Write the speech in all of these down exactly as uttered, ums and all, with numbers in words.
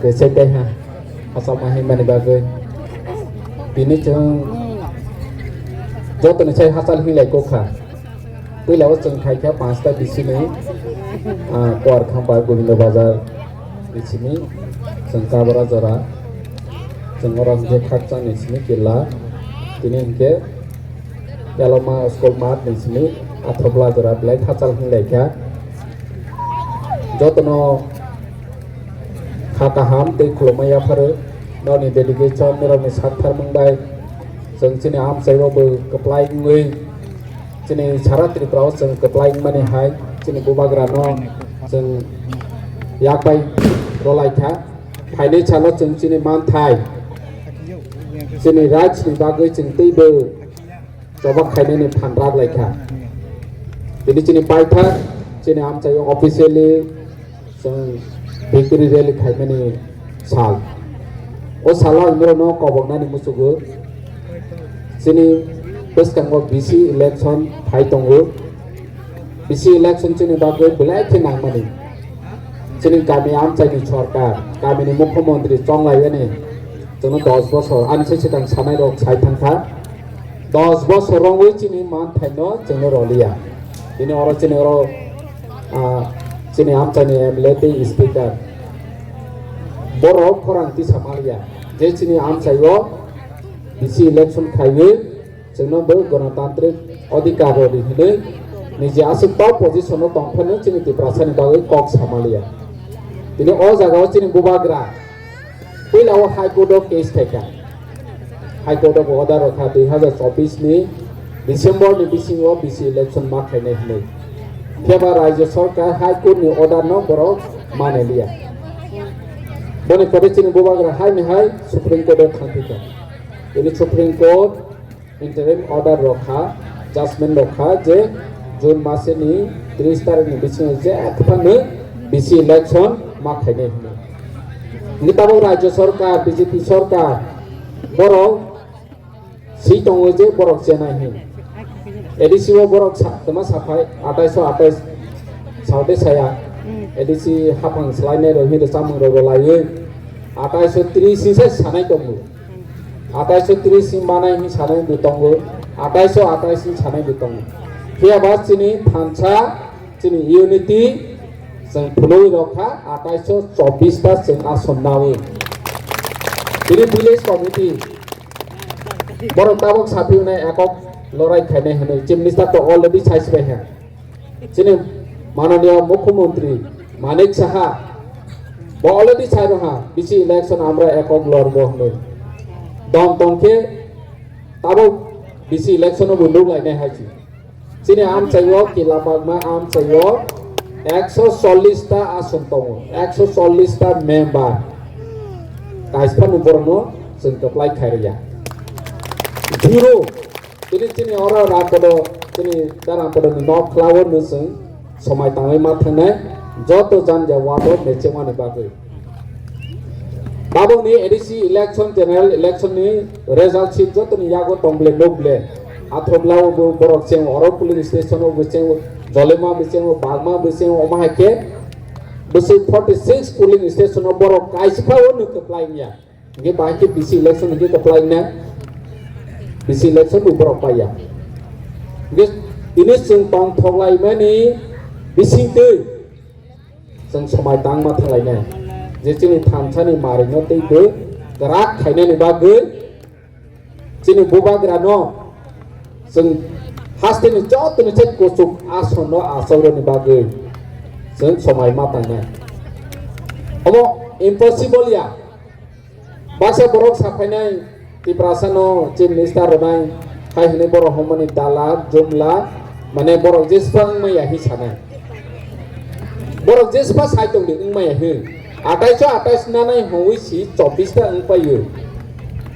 Rechai taiha hachal ma hinmani bagwi. Bini chwng jotoni sai hachal hinlai kok kha. Puila o chwng khai kha panchta bisini, ah, Kuarkhamba Gobindo Bazar bisini chwng Kabra jora. Chwng oro hwnkhe khakchangni simi killa. Tini hwnkhe Yaloma school math ni simi Athobla jora belai hachal hinlai kha. Jotono kha kaham tei khulumma yapharo norokni dedication, norokni saktharmung bai chwng chini amchaio bo kwplai wngwi chini sara Tripura o chwng kwplai wngmani hai chini bubagrano chwng yak bai rwlai kha. Phainai salo chwng chini manthai, chini rights ni bagwi chwng teibo choba khainani phan rak lai kha. Tini chini paithak, chini amchaio officially chwng victory rally khaimani sal. O salo ang norokno koboknani muchugo. Chini bwskango B C election phai tongo. B C election chini bagwi belai khe nangmani. Chini kami amchaini sorkar, kamini mukhyamantri chonglaiani chwngno dos bosor, ani se swkang sanai rok sai thangkha. Dos bosor rwngwi chini manthaino chwngno roliya. Bini oro chini oro, ah, chini amchaini M L A tei speaker. Borok khorang tisa maliya. Je chini amchaio B C election khaiwi chwngno bo ganatantrik adhikar rodi hinwi niji aswk top position o tongphano chini Tiprasani bagwi kok samaliya. Tini o jagao chini bubagra puila o High Court o case khaikha. High Court o bo order rokha dui hazar chobbish ni December ni bisingo B C election ma khainai hinwi. Phiya ba Rajya Sarkar High Court ni order no borok manaliya. Boni pore chini bubagra hai ni hai Supreme Court o thangphikha. Tini Supreme Court interim order rokha, judgment rokha je June maseni tris tarikh ni bisingo je kwthangno B C election ma khainai hwnwi. Hwnwi tabuk Rajya Sarkar, B J P Sarkar borok si tongo je borok chenai hin. A D C o borok sa-, kwma saphai atais o atais saote saya. A D C haphang swlainai rok hinwi chamung rok laiwi atais o tris hinwi sanai tongo. Atais o tris ni manai hinwi sanai bo tongo, atais o atais hinwi sanai bo tongo. Phiya ba chini thansa, chini unity, chwng phunugwi rok kha, atais o chobbish ta chwng ason nawi. Chini village committee, borok tabuk saphiyunai ekok lorai khainai hinwi Chief Minister to already sai sibai kha. Chini mananiya Mukhyamantri Manik Saha bo already sai rwha, B C election amra ekok lorbo hwnwi. Dom tongkhe tabuk B C election o bo nukhlainai hai si. Chini amchaio Kila Bagma amchaio ekso chollish ta ason tongo, ekso chollish ta member. Kaisphano borokno chwng kwplai khairwya. Zero. Tini chini oro Rampodo, chini da Rampodo ni nok khlao no chwng somai tangwi ma thangnai joto janja wado mechengmani bagwi. Tabukni A D C election, general election ni result sheet jotoni yago tong ble nuk ble. Athobla o bo borok cheng oro polling station o bo cheng, Jolema bo cheng, Bagma bo cheng, omo hai khe bwswk forty six polling station o borok kaisa o nuk kwplai wngya. Hingke bahai khe B C election hingke kwplai na, B C election bo borok paiya. Hingke tini chwng tongthok laimani bisingtwi chwng somai tangma thanglainai. Je chini thansani marino tei bo kwrak khainani bagwi chini bubagrano chwng hasteni jotoni se kuchuk asonno achakroni bagwi chwng somai ma tangnai. Omo impossible ya. Baksa borok saphainai Tiprasano Chief Minister rwnai hai hwnwi borok hwnmani dalal, jumla, mane borok jesphang wngmaya hi sanai. Borok jesphang sai tongdi wngmaya hi. Atais o atais nanai hwnwi si chobbish ta wngpaio.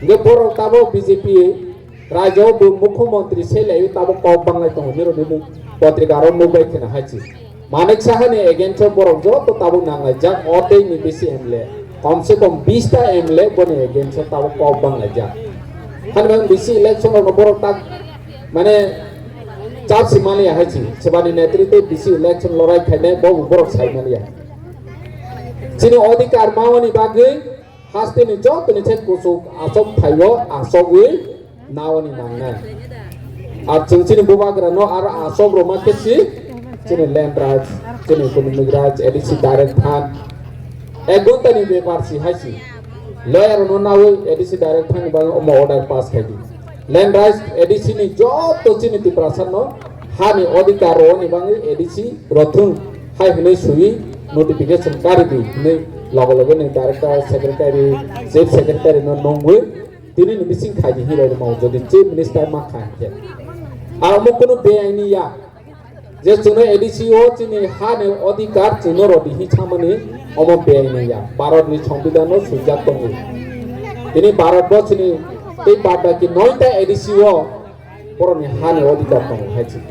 Hingke borok tabok B J P Rajyo bo mukhyamantri selai tabok kok banglai tongo, nirok ni mung potrika aro nukbai khena hai si. Manik Saha ni against o borok joto tabuk nanglaijak, o tei ni bisi M L A, kom se kom bish ta M L A boni against o tabuk kok banglaijak. Hani bang bisi election rok no borok tak mane chap si mani ya hai si, sebani netri tei bisi election lorai khainai bo borok sai mani ya. Chini odhikar mawani bagwi hasteni jotoni thek kuchuk achok phaio achogwi nawani nangnai. Ar chwng chini bubagrano aro achok rwma khe si chini land rights, chini kunumik rights, A D C direct phan. Ek ghonta ni bepar si hai si. Lawyer no nawi A D C direct phan ni bagwi omo order pass khai di. Land rights A D C ni joto chini Tiprasa no hani odhikar rwani bagwi A D C rothung hai hwnwi sui notification kari di hwnwi logo logo ni director, secretary, chief secretary no nungwi tini ni bising khai di hinwi rwma jodi chief minister ma khai khe. Amo kunu beaini ya. Je chwngno A D C o chini hani odhikar chwngno rodi hi chamani omo beaini ya. Bharat ni Songbidan no swijak tongo. Tini Bharat bo chini tei badbaki noita A D C o borokni hani odhikar tongo hai chi.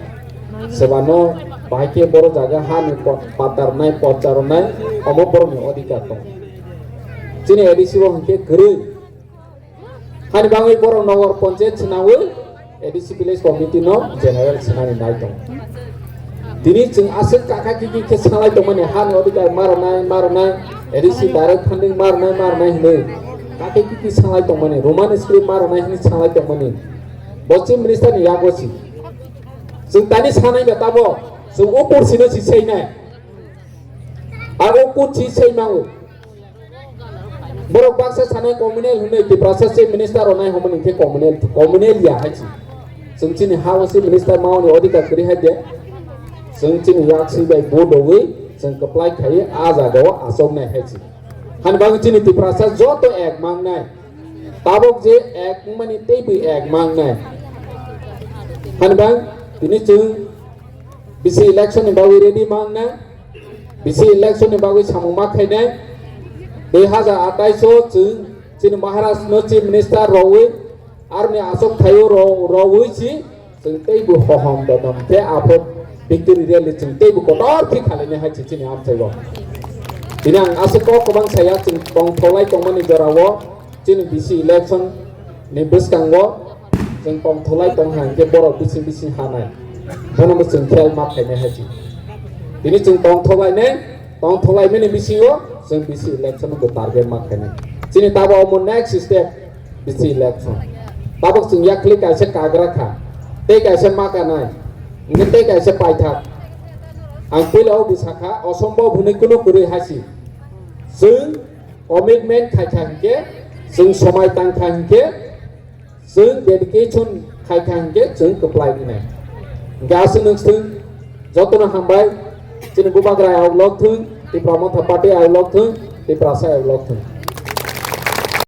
Sebano bahai khe boro jaga hani po-, patarnai, pocharnai omo borokni odhikar tongo. Chini A D C o hinkhe kwrwi. Hani bagwi borok nogor panchayat swnawi A D C village committee no general swnani nai tongo. Tini chwng aswk kaka kiki khe sanglai tongmani hani odhikar marwnai, marwnai, A D C direct funding marwnai, marwnai hinwi kaka kiki sanglai tongmani, Roman script marwnai hinwi sanglai tongmani. Bo chief minister ni yago si. Chwng tani sanai ba tabo chwng upor sino si seinai. Abo kun si seimango. Borok baksa sanai communal hwnwi Tiprasa chief minister rwnai hwnmani khe communal, communal ya hai si. Chwng chini ha o chief minister mawni odhikar kwrwi hai de. Chwng chini yak si bai vote rwwi chwng kwplai khaiwi a jaga o achoknai hai si. Hani bagwi chini Tiprasa joto ek mangnai. Tabok je ek wngmani teibo ek mangnai. Hani bang tini chwng B C election ni bagwi ready mangnai. B C election ni bagwi samung ma khainai. Dui hazar atais o chwng chini Maharaj no chief minister rwwi aroni asok thaio ro-, rwwi si chwng teibo hohom dodom khe aphok victory rally chwng teibo kotor khe khalainai hai se chini amchai o. Tini ang aswk kok kwbang saya chwng tongtholai tongmani jora o chini B C election ni bwskango chwng tongtholai tong hai khe borok bising bising hanai. Bono bo chwng khel ma khainai hai se. Tini chwng tongtholai nai, tongtholai mani bisingo chwng B C election bo target ma khainai. Chini tabo omo next step. B C election. Tabok chwng yakhli kaisa kagra kha, tei kaisa ma kanai, hingkhe tei kaisa paithak. Ang puila o bwsa kha, osombhob hwnwi kunu kwrwi hai si. Chwng commitment khai kha hinkhe, chwng somai tang kha hinkhe, chwng dedication khai kha hinkhe, chwng kwplai wngnai. Hingkhe aswk nwng swng jotono hambai, chini bubagra ayok lok thung, Tipra Motha Party ayok lok thung, Tiprasa ayok lok thung.